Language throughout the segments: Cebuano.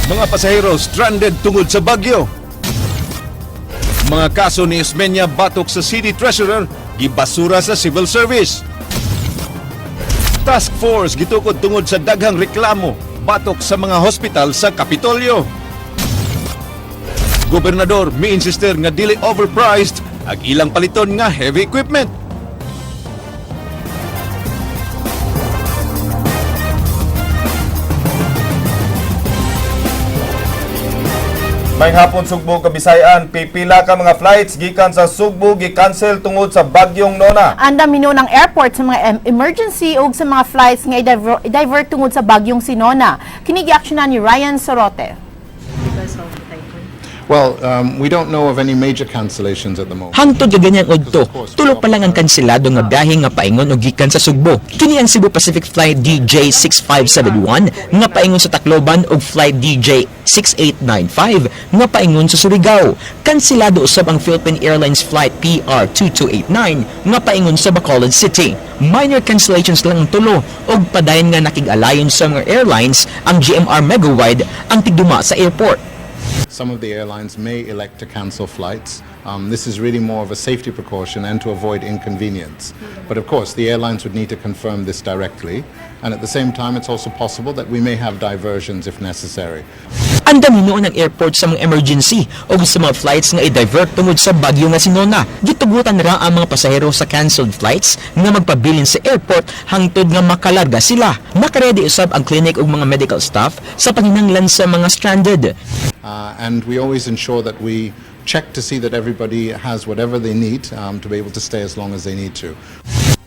Mga pasahero stranded tungod sa bagyo. Mga kaso ni Osmeña batok sa City Treasurer gibasura sa civil service. Task force gitukod tungod sa daghang reklamo batok sa mga hospital sa Kapitolyo. Gobernador mi-insister nga dili overpriced ang ilang paliton nga heavy equipment. May hapon, Sugbo, Kabisayan, pipila ka mga flights gikan sa Sugbo gi-cancel tungod sa bagyong Nona. Andam ng airport sa mga emergency ug sa mga flights nga i-divert tungod sa bagyong si Nona. Kini giaksyonan ni Ryan Sorote. Well, we don't know of any major cancellations at the moment. Hangtod ganyang udto, tulo pa lang ang kanselado nga biyahe nga paingon og gikan sa Sugbo. Kini ang Cebu Pacific Flight DJ6571 nga paingon sa Tacloban ug Flight DJ6895 nga paingon sa Surigao. Kanselado usab ang Philippine Airlines Flight PR2289 nga paingon sa Bacolod City. Minor cancellations lang ang tulo ug padayon nga nakig-alayon sa mga airlines ang GMR Megawide ang tigduma sa airport. Some of the airlines may elect to cancel flights. This is really more of a safety precaution and to avoid inconvenience. But of course, the airlines would need to confirm this directly. And at the same time, it's also possible that we may have diversions if necessary. Andam hinuon ang airport sa mga emergency o sa mga flights nga i-divert tungod sa bagyo nga si Nona. Gitugutan ra ang mga pasahero sa cancelled flights nga magpabilin sa airport hangtod nga makalarga sila. Nakaredy usab ang clinic ug mga medical staff sa panginahanglan sa mga stranded. And we always ensure that we check to see that everybody has whatever they need to be able to stay as long as they need to.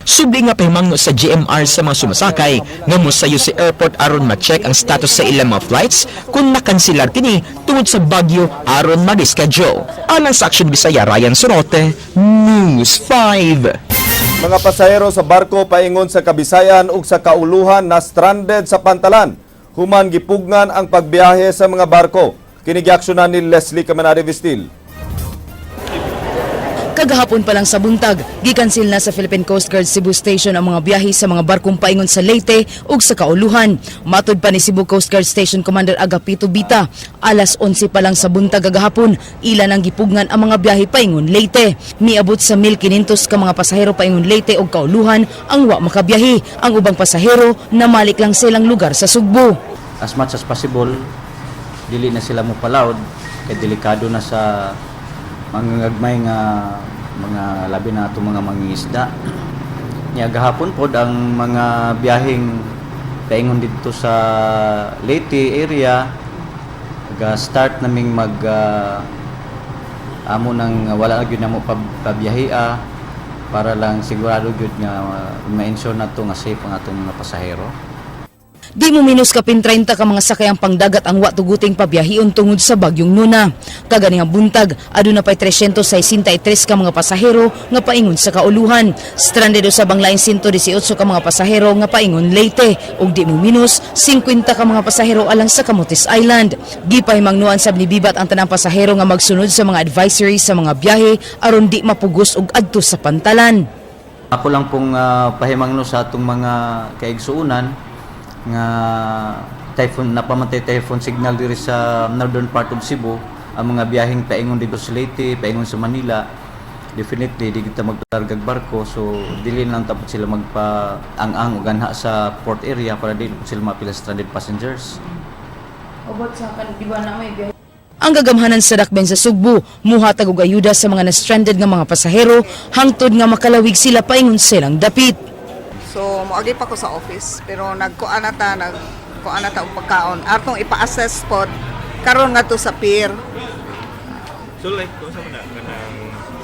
Subli nga pahimangno sa GMR sa mga sumasakay nga mosayo sa airport aron ma-check ang status sa ilang mga flights kung nakanselar kini tungod sa bagyo aron ma-reschedule. Alang sa Action Bisaya, Ryan Sorote, News 5. Mga pasahero sa barko paingon sa Kabisayan ug sa Kauluhan na stranded sa pantalan. Human gipugngan ang pagbiyahe sa mga barko. Kini giaksyonan ni Leslie Caminade Vistil. Kagahapon pa lang sa buntag, gikansil na sa Philippine Coast Guard Cebu Station ang mga biyahe sa mga barkong paingon sa Leyte ug sa Kauluhan. Matod pa ni Cebu Coast Guard Station Commander Agapito Bita, alas 11 pa lang sa buntag kagahapon, ilan ang gipugngan ang mga biyahe paingon Leyte. Miabot sa 1,500 ka mga pasahero paingon Leyte ug Kauluhan ang wa makabiyahe. Ang ubang pasahero namalik lang silang lugar sa Sugbo. As much as possible, dili na sila mo palawd kay delikado na sa mga gagmay nga mga, labi na atong mga mangingisda. Nya gahapon pod, ang mga biyaheng paingon didto sa Leyte area, ga start naming mag amo nang wala na gyud namo pabiyahia para lang sigurado gyud nga ma-ensure na to nga safe ang atong mga pasahero. Di mo minus kapin 30 ka mga sakayang pangdagat ang wa tuguting pabiyahion tungod sa bagyong Nona. Kagani nga buntag, aduna pay 363 ka mga pasahero nga paingon sa Kauluhan. Stranded usab ang laing 118 ka mga pasahero nga paingon Leyte ug di mo minus 50 ka mga pasahero alang sa Camotes Island. Gipahimangnuan sab ni Bibat ang tanang pasahero nga magsunod sa mga advisory sa mga biyahe aron di mapugos og adto sa pantalan. Ako lang pong pahimangno sa atong mga kaigsuonan nga typhoon napamatay, typhoon signal diri sa northern part of Cebu. Ang mga biyaheng paingon dito sa Leyte, paingon sa Manila, definitely di kita maglargag barko, so dili lang tapos sila magpa ang-ang og anha sa port area para di sila mapila stranded passengers. Ang gagamhanan sa dakben sa Sugbo, muhatag og ayuda sa mga na-stranded nga mga pasahero hangtod nga makalawig sila paingon silang dapit. So moagi pa ko sa office pero nagkuan na ta, nagkuan na ta og pagkaon. Atong ipa-assess pod karon nga to sa pier. So like, kung sa man na, kanang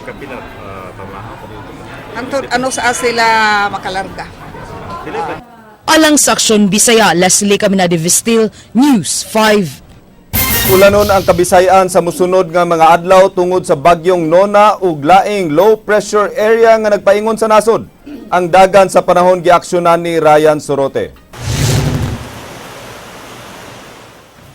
kapila pamahaw ko dito? Hangtod ano sa sila makalarga. Dili ba? Alang sa Aksyon Bisaya, Leslie Caminade Vistil, News 5. Ulanon ang Kabisayan sa musunod nga mga adlaw tungod sa bagyong Nona ug laing low pressure area nga nagpaingon sa nasod. Ang dagan sa panahon giaksyonan ni Ryan Sorote.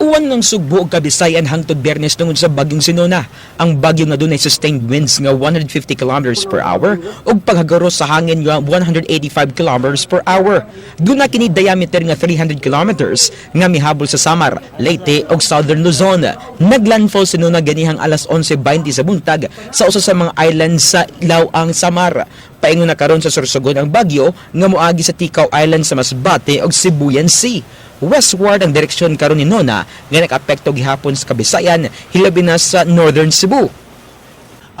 Uwan ng Sugbo ug Kabisayan hangtod Biyernes tungod sa bagyong si Nona. Ang bagyo nga dunay sustained winds nga 150 kilometers per hour ug paghagaros sa hangin nga 185 kilometers per hour. Duna kini diameter nga 300 kilometers nga mihabol sa Samar, Leyte ug Southern Luzon. Naglandfall si Nona ganihang alas 11:20 sa buntag sa usa sa mga islands sa Laoang, Samar. Paingon na karon sa Sorsogon ang bagyo nga moagi sa Ticao Island sa Masbate ug Sibuyan Sea. Westward ang direksyon karon ni Nona nga nakaapekto gihapon sa Kabisayan, hilabi na sa Northern Cebu.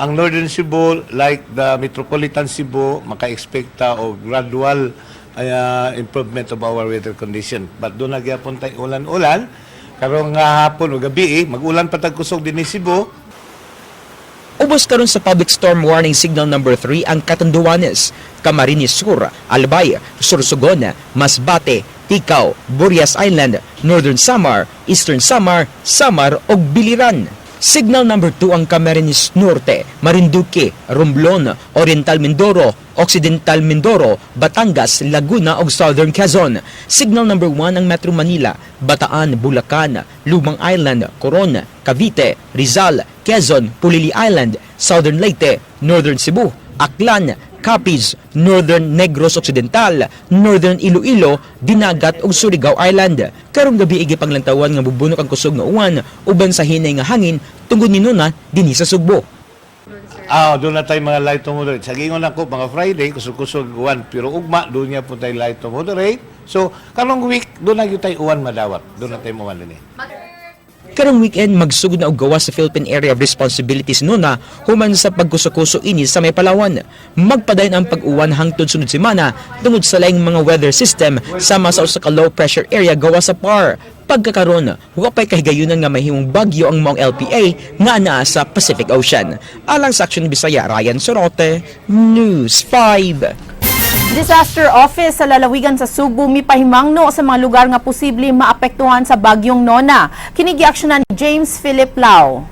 Ang Northern Cebu, like the Metropolitan Cebu, maka-expect ta og gradual improvement of our weather condition. But duna gyapon tay ulan-ulan, karong nga hapon o gabi, eh, mag-ulan pa tag kusog dinhi Cebu. Ubos karon sa public storm warning signal number 3 ang Catanduanes, Camarines Sur, Albay, Sorsogon, Masbate, Ticao, Burias Island, Northern Samar, Eastern Samar, Samar ug Biliran. Signal number 2 ang Camarines Norte, Marinduque, Romblon, Oriental Mindoro, Occidental Mindoro, Batangas, Laguna ug Southern Quezon. Signal number 1 ang Metro Manila, Bataan, Bulacan, Lumang Island, Coron, Cavite, Rizal, Quezon, Polillo Island, Southern Leyte, Northern Cebu, Aklan, Capiz, Northern Negros Occidental, Northern Iloilo, Dinagat ug Surigao Island. Karong gabi, gipanglantawan nga bubunok ang kusog nga uwan uban sa hinay nga hangin tungod ni Nona dinhi sa Sugbo. Ah, duna tay mga light to moderate. Sa gingon ako, mga Friday, kusog-kusog uwan. Pero ugma, duna po tay light to moderate. So, karong week, duna gyud tay uwan madawat. Duna tay uwan dinhi. Karong weekend, magsugod na og gawas sa Philippine Area of Responsibility si Nona human sa pagkuso-kuso ini sa may Palawan. Magpadayon ang pag-uwan hangtod sunod semana tungod sa laing mga weather system sama sa usa ka low pressure area gawas sa PAR. Pagkakaron, wa pay kahigayunan nga mahimong bagyo ang maong LPA nga anaa sa Pacific Ocean. Alang sa Action Bisaya, Ryan Sorote, News 5. Disaster Office sa lalawigan sa Sugbo mipahimangno sa mga lugar nga posible maapektuhan sa bagyong Nona. Kini giaksyonan ni James Philip Lau.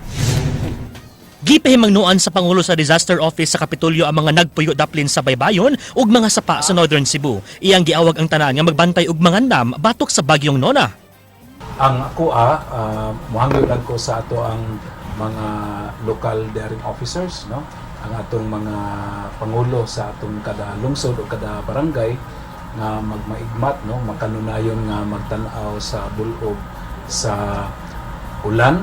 Gipahimangnoan sa Pangulo sa Disaster Office sa Kapitolyo ang mga nagpuyo daplin sa baybayon ug mga sapa sa Northern Cebu. Iyang giawag ang tanan nga magbantay ug mangandam batok sa bagyong Nona. Ang ako muhangyo lang ko sa ato ang mga local daring officers, no, ang atong mga pangulo sa atong kada lungsod o kada barangay nga magmaigmat, no, makanunayon nga magtan-aw sa bulob sa ulan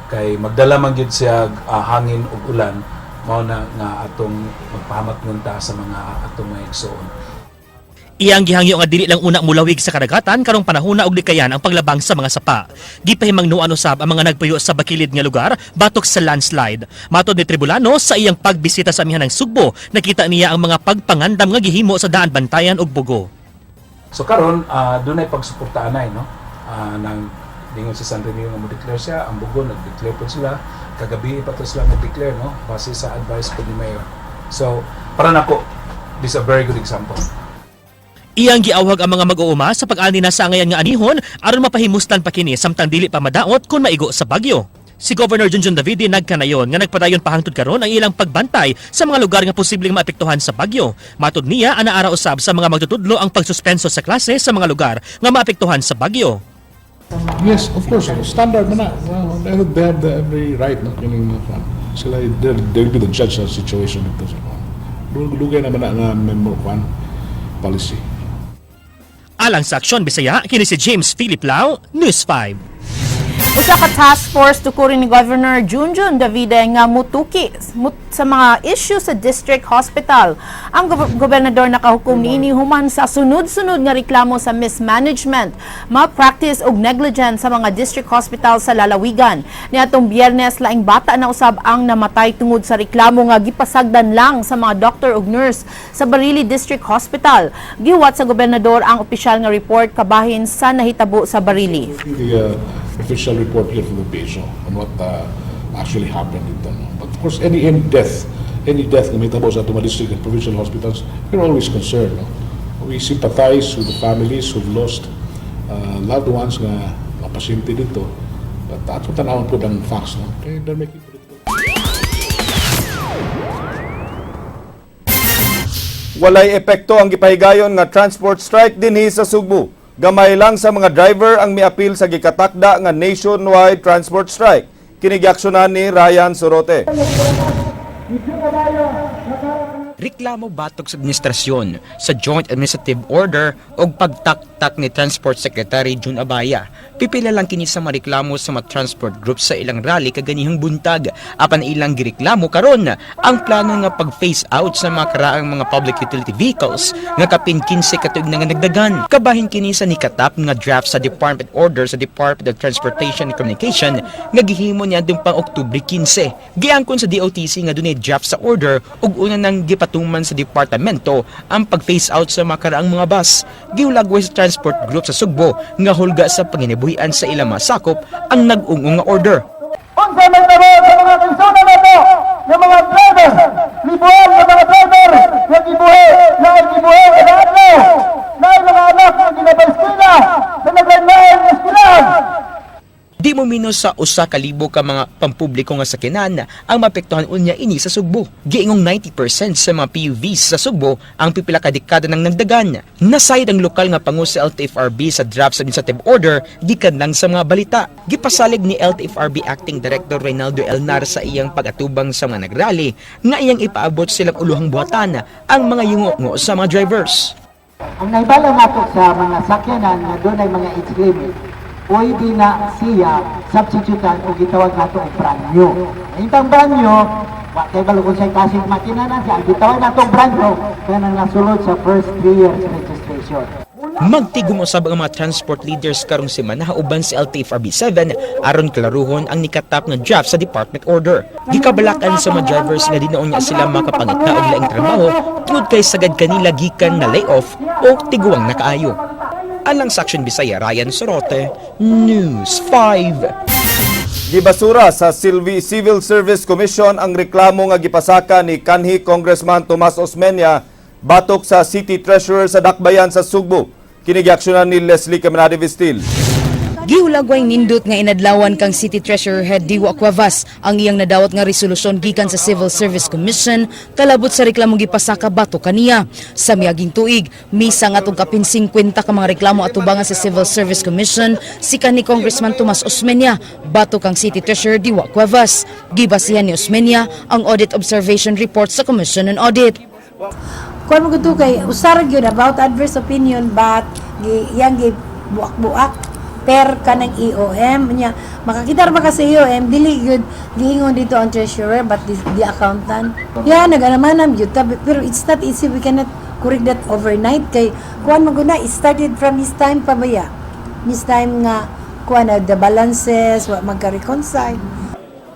kay magdala man gyud siya hangin ug ulan. Mao na nga atong magpahamat ta sa mga atong mga igsoon. Iyang gihangyo nga dili lang una mulawig sa kadagatan karong panahona og likayan ang paglabang sa mga sapa. Gipahimangnoan usab ang mga nagpuyo sa bakilid nga lugar batok sa landslide. Matod ni Tribulano, sa iyang pagbisita sa amihan ng Sugbo, nakita niya ang mga pagpangandam nga gihimo sa Daan Bantayan ug Bogo. So karon dunay pagsuporta anay, no. Nang dingon si San Remio nga mo-declare siya, ang Bogo nag-declare po sila, kagabi pa to sila nag-declare, no, base sa advice po ni Mayor. So para nako, this is a very good example. Iyang giawhag ang mga mag-uuma sa pag-ani na sa angayan nga anihon aron mapahimuslan pa kini samtang dili pa madaot kung maigo sa bagyo. Si Governor Junjun Davide nagkanayon nga nagpadayon pa hangtod karon ang ilang pagbantay sa mga lugar nga posibleng maapektuhan sa bagyo. Matod niya, anaara usab sa mga magtutudlo ang pagsuspenso sa klase sa mga lugar nga maapektuhan sa bagyo. Yes, of course. Standard man na. Well, they have the every right, no? Kining mga kwan. Sila, they'll be the judge sa situation dito sa kwan. Dugay naman na nga member kwan policy. Alang sa Aksyon Bisaya, kini si James Philip Lau, News 5. Usa ka task force tukurin ni Governor Junjun Davide nga mutuki sa mga issue sa district hospital. Ang gobernador nakahukom niini human sa sunod-sunod nga reklamo sa mismanagement, malpractice ug negligence sa mga district hospital sa lalawigan. Niadtong Biyernes, laing bata na usab ang namatay tungod sa reklamo nga gipasagdan lang sa mga doctor ug nurse sa Barili District Hospital. Gihuwat sa gobernador ang opisyal nga report kabahin sa nahitabo sa Barili. The official report here from the PHO on what actually happened dito. No? But of course, any death na mahitabo sa atong mga district and provincial hospitals, we're always concerned. No? We sympathize with the families who've lost loved ones nga mga pasyente dito. But ato tanawon po ang facts. No? Kaya they're making political Walay epekto ang gipahigayon nga transport strike dinhi sa Sugbo. Gamay lang sa mga driver ang miapil sa gikatakda nga nationwide transport strike. Kini giaksyonan ni Ryan Sorote. Reklamo batok sa administrasyon sa Joint Administrative Order og pagtaktak ni Transport Secretary Jun Abaya. Pipila lang kini sa mareklamo sa mga transport group sa ilang rally kaganihang buntag. Apan ilang gireklamo karon ang plano nga pag-phase out sa mga karaang mga public utility vehicles nga kapin 15 ka tuig na nga nagdagan. Kabahin kini sa nikatap nga draft sa Department Order sa Department of Transportation and Communication nga gihimo niadtong pang Oktubre 15. Giangkon sa DOTC nga dunay draft sa order ug una nang gipatuman sa departamento ang pag-phase out sa mga karaang mga bus. Giulagway sa transport group sa Sugbo nga hulga sa panginabuhian sa ilang mga sakop ang nag-ungong nga order. Unsa may tabo sa mga kaigsuonan nato nga mga driver, libuan nga mga driver nga gibuhi, nga gibuhi kada adlaw. Naay mga anak nga ginabaeskwela sa naglain-lain nga eskwelahan. Di mo minus sa 1,000 ka mga pampubliko nga sakyanan ang maapektuhan unya ini sa Sugbo. Giingong 90% sa mga PUVs sa Sugbo ang pipila ka dekada nang nagdagan. Nasayod ang lokal nga pangu sa LTFRB sa draft sa administrative order gikan lang sa mga balita. Gipasalig ni LTFRB Acting Director Reynaldo Elnar sa iyang pag-atubang sa mga nagrally nga iyang ipaabot silang uluhang buhatan ang mga yungo sa mga drivers. Ang naibalo nato sa mga sakyanan nga dunay mga age limit, pwede na siya substitutean o gitawag nato og brand new. Intang brand new, wa kay balo kung sa'y klaseng makina na siya, ang gitawag nato og brand new, kaya nang nasulod sa first 3 years registration. Magtigom usab ang mga transport leaders karong semana uban sa LTFRB 7 aron klaruhon ang nikatap nga draft sa department order. Gikabalakan sa mga drivers nga di na unya sila makapangita og laing trabaho tungod kay sagad kanila gikan na layoff o tiguang na kaayo. Alang sa Action Bisaya, Ryan Sorote, News 5. Gibasura sa Civil Service Commission ang reklamo nga gipasaka ni kanhi Congressman Tomas Osmeña batok sa City Treasurer sa Dakbayan sa Sugbo. Kini giaksyonan ni Leslie Caminade Vistil. Gihulagway nindot nga inadlawan kang City Treasurer Head Diwa Cuevas ang iyang nadawat nga resolusyon gikan sa Civil Service Commission kalabot sa reklamong gipasaka batok kaniya. Sa miaging tuig, misa nga atong kapin 50 ka mga reklamo atubangan sa Civil Service Commission si kanhi Congressman Tomas Osmeña batok kang City Treasurer Diwa Cuevas. Gibasihan ni Osmeña ang audit observation report sa Commission on Audit. Kuan mo gud kay usara gyud about adverse opinion, but gi yang gi buak-buak per kanang EOM niya. Makakita ra ba ka sa EOM, dili gyud giingon dito ang treasurer but the accountant. Yeah, naganamanam gyud ta, pero it's not easy. We cannot correct that overnight kay kuan mo gud na, it started from his time pa baya, his time nga kuan na the balances wa magka-reconcile.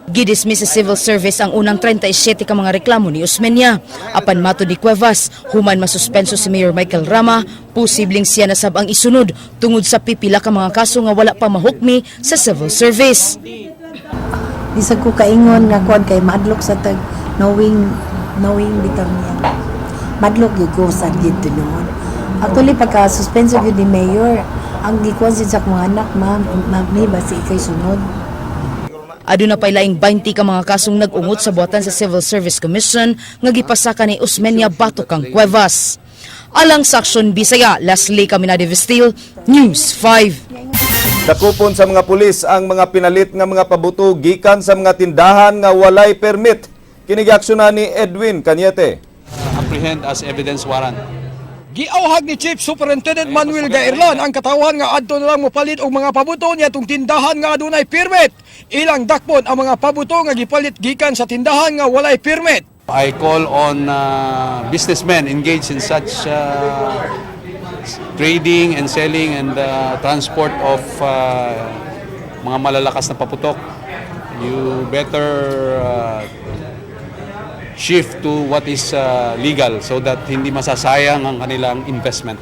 Gidismiss sa civil service ang unang 37 ka mga reklamo ni Osmeña. Apan matod ni Cuevas, human masuspenso si Mayor Michael Rama, posibleng siya na sab ang isunod tungod sa pipila ka mga kaso nga wala pa mahukmi sa civil service. Di sa ko kaingon nga kuan kay madlok sa tag knowing knowing bitaw niya. Madlok gyud ko sa dito noon. Actually, pagka suspenso gyud ni mayor, ang gikuan sa akong anak, "Ma'am, mami, basi ikay sunod." Aduna pay laing 20 ka mga kasong nag-ungot sa buhatan sa Civil Service Commission nga gipasaka ni Osmeña batok kang Cuevas. Alang sa Aksyon Bisaya, Leslie Caminade Vestil, News 5. Dakupon sa mga pulis ang mga pinalit nga mga pabuto gikan sa mga tindahan nga walay permit. Kini giaksyonan ni Edwin Cañete. Apprehend as evidence warrant. Giawhag ni Chief Superintendent Manuel Gaerlan ang katawhan nga adto na lang mopalit og mga pabuto niadtong tindahan nga adunay permit. Ilang dakpon ang mga pabuto nga gipalit gikan sa tindahan nga walay permit. I call on businessmen engaged in such trading and selling and transport of mga malalakas na paputok. You better shift to what is legal so that hindi masasayang ang kanilang investment.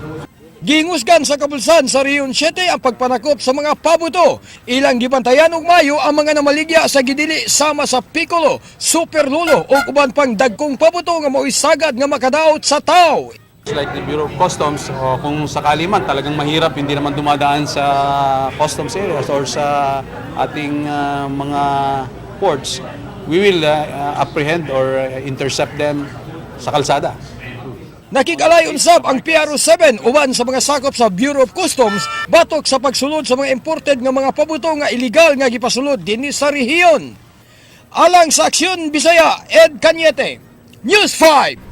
Gingusgan sa kapulisan sa Region 7 ang pagpanakop sa mga pabuto. Ilang gibantayan og mayo ang mga namaligya sa gidili sama sa Piccolo, Super Lolo o uban pang dagkong pabuto nga mao'y sagad nga makadaot sa tao. Like the Bureau of Customs, o kung sakali man talagang mahirap, hindi naman dumadaan sa customs areas or sa ating mga ports, we will apprehend or intercept them sa kalsada. Nakig-alayon sab ang PRO 7 uban sa mga sakop sa Bureau of Customs batok sa pagsulod sa mga imported nga mga pabuto nga illegal nga gipasulod dinhi sa rehiyon. Alang sa Aksyon Bisaya, Ed Cañete, News 5.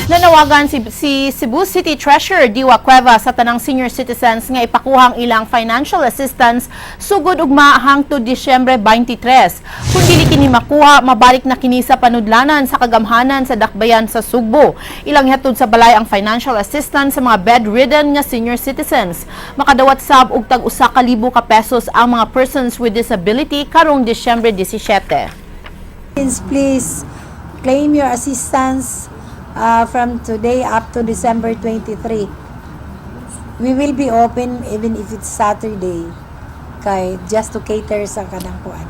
Nanawagan si Cebu City Treasurer Diwa Cueva sa tanang senior citizens nga ipakuha ang ilang financial assistance sugod ugma hangtod Disyembre 23. Kung dili kini makuha, mabalik na kini sa panudlanan sa kagamhanan sa Dakbayan sa Sugbo. Ilang ihatod sa balay ang financial assistance sa mga bedridden nga senior citizens. Makadawat sab og tag 1,000 ka pesos ang mga persons with disability karong Disyembre 17. Please claim your assistance from today up to December 23. We will be open even if it's Saturday kay just to cater sa kanang kuan.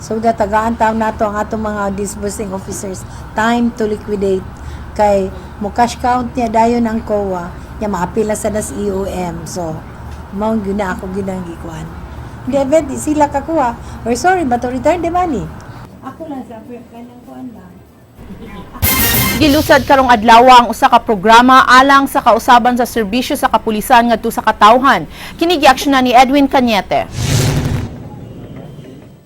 So that tagaan taon nato ang atong mga disbursing officers time to liquidate kay mo cash count niya dayon ang COA nya maapila sa nas EOM. So mao gyud na ako ginang gikuan. In the event di sila kakuha, we're sorry but to return the money. Ako lang sa kanang kuan lang. Gilusad karong adlaw ang usa ka programa alang sa kausaban sa serbisyo sa kapulisan ngadto sa katawhan. Kini giaksyonan ni Edwin Cañete.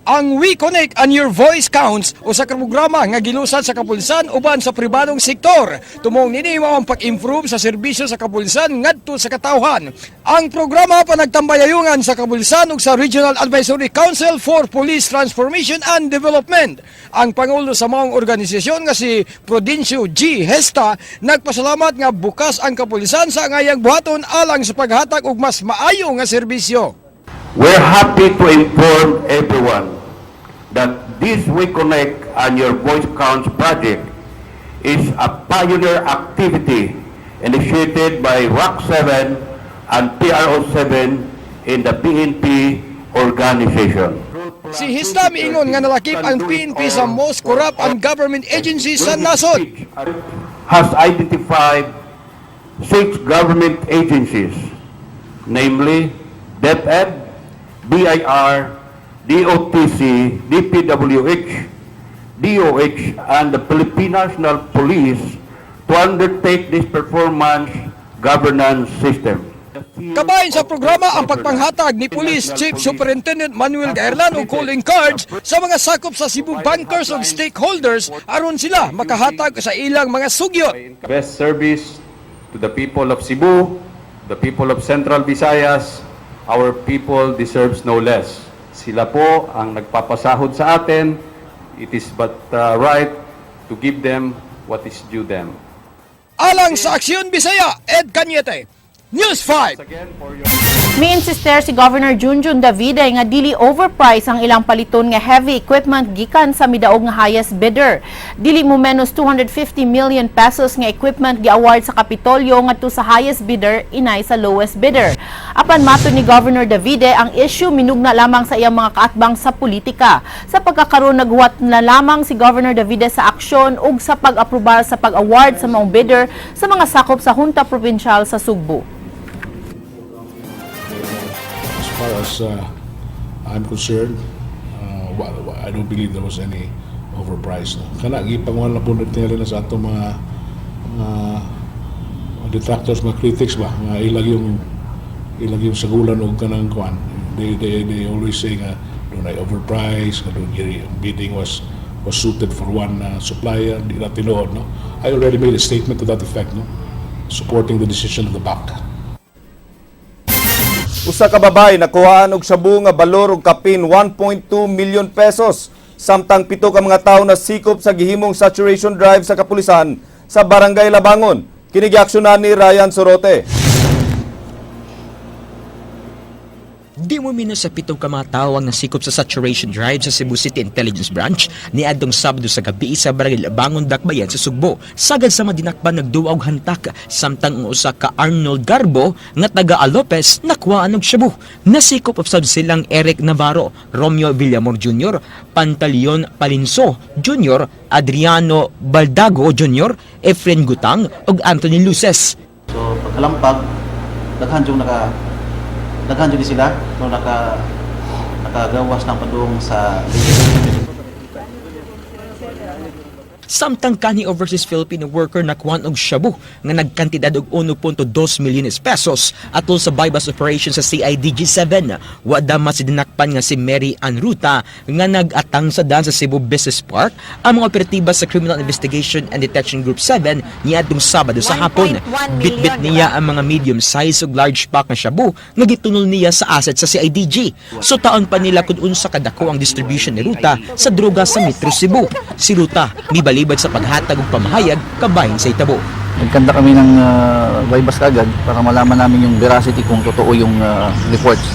Ang We Connect and Your Voice Counts usa ka programa nga gilusad sa kapulisan uban sa pribadong sektor. Tumong nini mao ang pag-improve sa serbisyo sa kapulisan ngadto sa katawhan. Ang programa panagtambayayungan sa kapulisan ug sa Regional Advisory Council for Police Transformation and Development. Ang pangulo sa maong organisasyon nga si Prudencio G. Hesta nagpasalamat nga bukas ang kapulisan sa angayang buhaton alang sa paghatag og mas maayo nga serbisyo. We're happy to inform everyone that this We Connect and Your Voice Counts project is a pioneer activity initiated by RAC 7 and PRO 7 in the PNP organization. Si Hista miingon nga nalakip ang PNP sa most corrupt and government agency sa nasod. Has identified six government agencies, namely DepEd, BIR, DOTC, DPWH, DOH, and the Philippine National Police to undertake this performance governance system. Kabahin sa programa ang pagpanghatag ni Police Chief Superintendent Manuel Gaerlan og calling cards sa mga sakop sa Cebu Bankers ug stakeholders aron sila makahatag sa ilang mga sugyot. Best service to the people of Cebu, the people of Central Visayas, our people deserves no less. Sila po ang nagpapasahod sa atin. It is but right to give them what is due them. Alang sa Aksyon Bisaya, Ed Cañete, News 5. Mi-insister si Governor Junjun Davide nga dili overprice ang ilang paliton nga heavy equipment gikan sa midaog nga highest bidder. Dili mo menos 250 million pesos nga equipment gi-award sa Kapitolyo ngadto sa highest bidder inay sa lowest bidder. Apan matod ni Governor Davide, ang issue minugna lamang sa iyang mga kaatbang sa politika. Sa pagkakaroon, naghuwat na lamang si Governor Davide sa aksyon ug sa pag-aprobal sa pag-award sa maong bidder sa mga sakop sa Junta Provincial sa Sugbo. As far as I'm concerned, I don't believe there was any overprice. No? Kana, gipanguhan na po na sa atong mga detractors, mga critics ba, nga ilag yung sagulan og kanang kuan. They always say nga dunay overprice, nga dun bidding was suited for one supplier, di na tinuod, no? I already made a statement to that effect, no? Supporting the decision of the BAC. Usa ka babae nakuhaan og shabu nga balor og kapin 1.2 million pesos samtang 7 ka mga tawo nasikop sa gihimong saturation drive sa kapulisan sa Barangay Labangon. Kini giaksyonan ni Ryan Sorote. Di mo minus sa 7 ka mga tawo ang nasikop sa saturation drive sa Cebu City Intelligence Branch niadtong Sabado sa gabi sa Barangay Labangon, Dakbayan sa Sugbo. Sagad sa mga dinakpan, nagduwa og hantak samtang ang usa ka Arnold Garbo nga taga Alopes nakuhaan og shabu. Nasikop usab silang Eric Navarro, Romeo Villamor Jr., Pantaleon Palinso Jr., Adriano Baldago Jr., Efren Gutang ug Anthony Luces. So pagkalampag, daghan jud sila no nakagawas ng padung sa Samtang kanhi overseas Filipino worker nakuhan og shabu nga nagkantidad og 1.2 milyones pesos atol sa buy-bust operation sa CIDG 7. Wa damat si dinakpan nga si Mary Ann Ruta nga nag-atang sa daan sa Cebu Business Park ang mga operatiba sa Criminal Investigation and Detection Group 7 niadtong Sabado sa hapon. 1.1 Bitbit million, niya ang mga medium size ug large pack nga shabu nga gitunol niya sa asset sa CIDG. So taon pa nila kung unsa kadako ang distribution ni Ruta sa droga sa Metro Cebu. Si Ruta mibalibad sa paghatag og pamahayag kabahin sa itabo. Nagconduct kami ng buy-bust agad para malaman namin yung veracity kung totoo yung reports.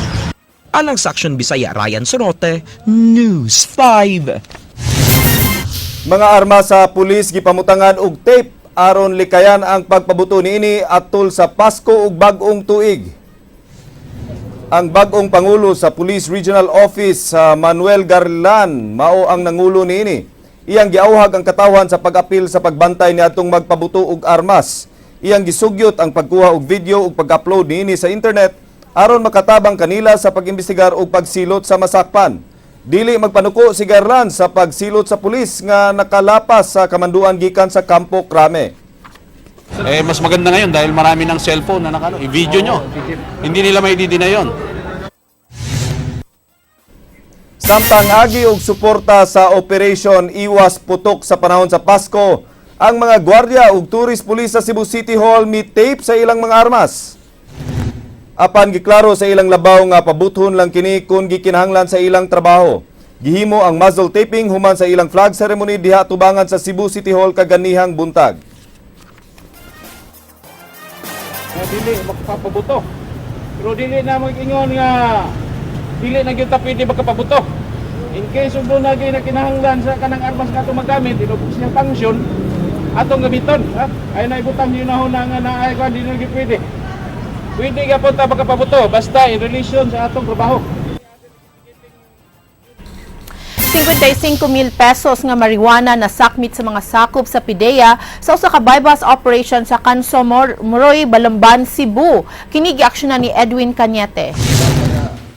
Alang sa Action Bisaya, Ryan Sorote, News 5. Mga arma sa pulis gipamutangan og tape aron likayan ang pagpabuto niini atol sa Pasko ug bag-ong tuig. Ang bag-ong pangulo sa Police Regional Office sa Manuel Garlan mao ang nangulo niini. Iyang giauhag ang katawhan sa pag-apil sa pagbantay niadtong magpabuto og armas. Iyang gisugyot ang pagkuha og video ug pag-upload niini sa internet aron makatabang kanila sa pag-imbestigar ug pagsilot sa masakpan. Dili magpanuko si Garlan sa pagsilot sa pulis nga nakalapas sa kamanduan gikan sa Campo Crame. Eh, mas maganda ngayon dahil marami ng cellphone na nakano. I-video nyo. Hindi nila maidi-deny yun. Samtang agi og suporta sa Operation Iwas Putok sa panahon sa Pasko, ang mga gwardiya ug tourist police sa Cebu City Hall mi tape sa ilang mga armas. Apan giklaro sa ilang labaw nga pabuthon lang kini kung gikinahanglan sa ilang trabaho. Gihimo ang muzzle taping human sa ilang flag ceremony diha tubangan sa Cebu City Hall kaganihang buntag. Nga dili magpapabuto. Pero dili na mag-ingon nga dili na gyud ta pwede magkapabuto. In case ug na gyud na kinahanglan sa kanang armas nga atong magamit, inubos niyang function, atong gamiton, ha? Ay na ibutang yun na nga naay kuan, dili na gyud pwede. Pwede gyapon ta magkapabuto basta in relation sa atong trabaho. 55 mil pesos nga marijuana na sakmit sa mga sakop sa PDEA sa usa ka buy-bust operation sa Kanso Moroy, Balamban, Cebu. Kini giaksyonan ni Edwin Cañete.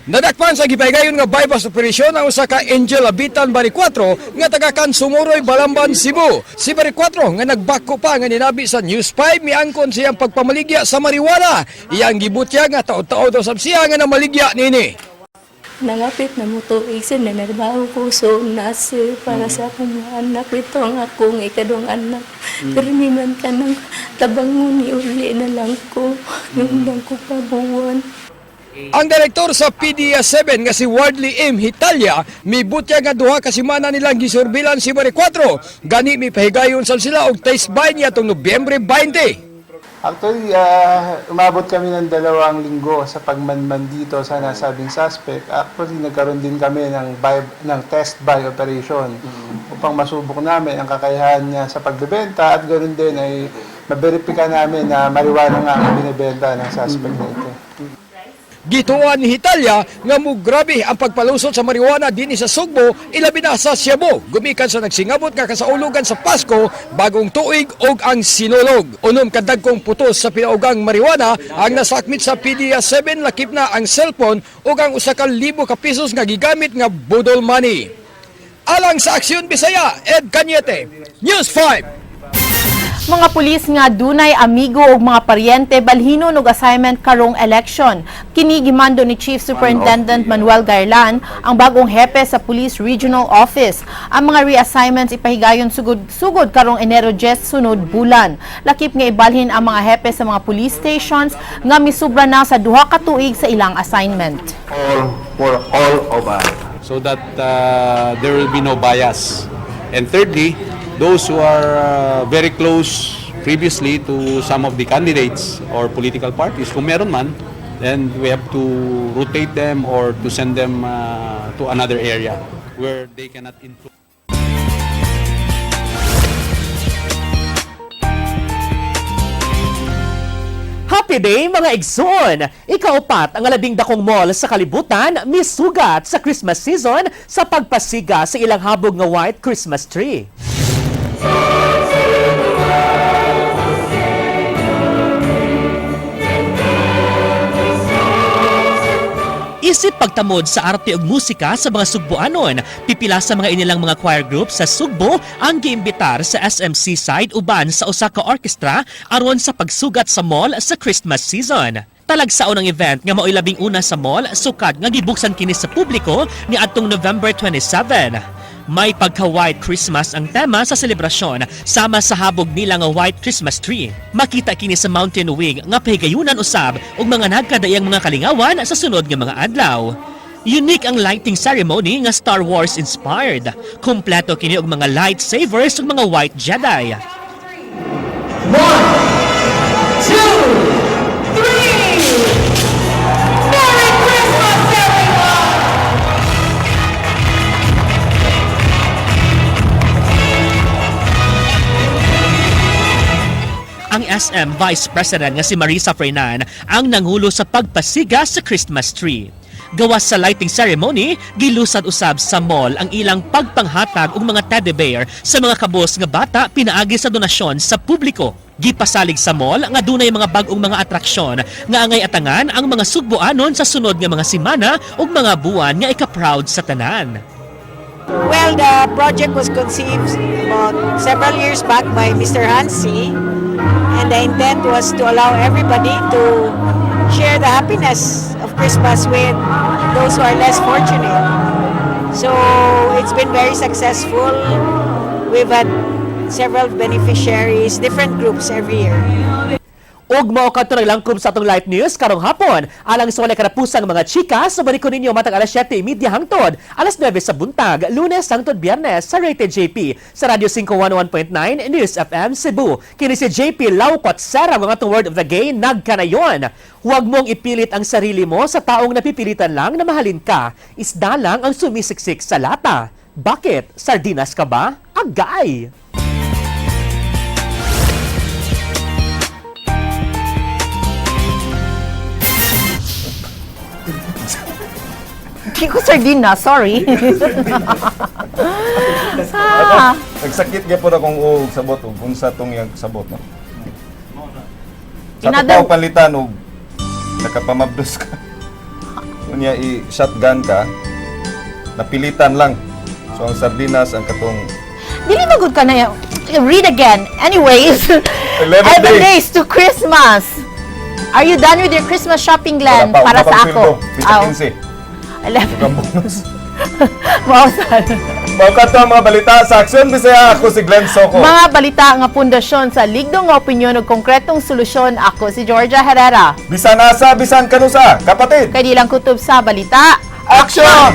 Nadakpan sa gipahigayon nga buy-bust operation ang usa ka Angel Abitan Bari 4 nga taga Kansumuroy, Balamban, Cebu. Si Bari 4 nga nagbako pa nga ninabi sa News 5 miangkon siyang pagpamaligya sa marijuana. Iyang gibutya nga taod-taod daw sab siya nga namaligya nini. Nangapit na mo tuig sir, nanarbaho ko so na sir para sa akong mga anak. Ito ang akong ikaduhang anak. Pero may man ka ng tabangon ni uli na lang ko. Nung ko pabuwan. Ang direktor sa PDEA 7 nga si Wardley M. Hitalia mibutya nga 2 ka semana nilang gisurbilan si Bari 4. Gani mipahigayon sab sila og test buy niya tong Nobyembre 20. Actually, umabot kami ng 2 linggo sa pagmanman dito sa nasabing suspect. Actually, nagkaroon din kami ng test buy operation upang masubok namin ang kakayahan niya sa pagbebenta at ganoon din ay maberipika namin na marijuana nga ang binibenta ng suspect na ito. Gituan ni Hitalia nga mugrabe ang pagpalusot sa marijuana dinhi sa Sugbo, ilabi na sa Shabu, gumikan sa nagsingabot nga kasaulugan sa Pasko, Bagong Tuig ug ang Sinulog. 6 ka dagkong putos sa pinaugang marijuana ang nasakmit sa PDEA 7, lakip na ang cellphone ug ang 1,000 ka pesos nga gigamit nga budol money. Alang sa Aksyon Bisaya, Ed Cañete, News 5. Mga pulis nga dunay amigo ug mga paryente balhinon og assignment karong election. Kini gimando ni Chief Superintendent Manuel Gaerlan, ang bagong hepe sa Police Regional Office. Ang mga reassignments ipahigayon sugod sugod karong Enero 10 sunod bulan. Lakip nga ibalhin ang mga hepe sa mga police stations nga misubra na sa 2 ka tuig sa ilang assignment. All for all of us. So that there will be no bias. And thirdly, those who are very close previously to some of the candidates or political parties, kung meron man, then we have to rotate them or to send them to another area where they cannot influence. Happy day, mga igsoon! Ikaupat ang 10 dakong mall sa kalibutan misugat sa Christmas season sa pagpasiga sa ilang habog nga white Christmas tree. Isip pagtamod sa arte ug musika sa mga Sugboanon, pipila sa mga inilang mga choir group sa Sugbo ang giimbitar sa SM Seaside uban sa usa ka orchestra aron sa pagsugat sa mall sa Christmas season. Talagsaon ang event nga mao'y 11 sa mall sukad nga gibuksan kini sa publiko niadtong November 27. May pagka-White Christmas ang tema sa selebrasyon sama sa habog nila nga White Christmas tree. Makita kini sa Mountain Wing nga pahigayunan usab og mga nagkadaiyang mga kalingawan sa sunod nga mga adlaw. Unique ang lighting ceremony nga Star Wars inspired. Kumpleto kini og mga lightsabers ug mga white Jedi. 1, 2, 3! Merry Christmas, everyone! Ang SM Vice President nga si Marisa Fernan ang nangulo sa pagpasiga sa Christmas tree. Gawas sa lighting ceremony, gilusad usab sa mall ang ilang pagpanghatag og mga teddy bear sa mga kabos nga bata pinaagi sa donasyon sa publiko. Gipasalig sa mall nga dunay mga bag-ong mga atraksyon nga angay atangan ang mga Sugboanon sa sunod nga mga semana ug mga buwan nga ika-proud sa tanan. Well, the project was conceived about several years back by Mr. Hansi, and the intent was to allow everybody to share the happiness of Christmas with those who are less fortunate. So it's been very successful. We've had several beneficiaries, different groups every year. Ug mao kadto naglangkob sa atong Light News karong hapon. Alang sa walay karapusang mga chika, balik ko ninyo matag alas 7:30 hangtod alas 9 sa buntag, Lunes hangtod Biyernes sa Rated JP sa Radyo 511.9 News FM Cebu. Kini si JP Laucot Sera, mga atong word of the gay nagkanayon. Huwag mong ipilit ang sarili mo sa taong napipilitan lang na mahalin ka. Isda lang ang sumisiksik sa lata. Bakit? Sardinas ka ba? Agay! Hindi ko sardina, sorry. Ako, nagsakit gyapon akong og sabot og unsa tong iyang sabot, no. Sa tao palitan og nakapamabdos ka. Unya i shotgun ka, napilitan lang. So ang sardinas ang katong Dili magud ka na read again. Anyways, 11 11 days. Days to Christmas. Are you done with your Christmas shopping, Glenn? Wala pa, Para wala sa pang ako. sweldo. Pita 15. 11. Ang bonus. Wow, sir. Mao kadto ang mga balita sa Aksyon Bisaya. Ako si Glenn Soco. Mga balita nga pundasyon sa ligdong nga opinyon ug konkretong solusyon. Ako si Georgia Herrera. Bisan asa, bisan kanusa, kapatid. Kay di lang kutob sa balita. Action!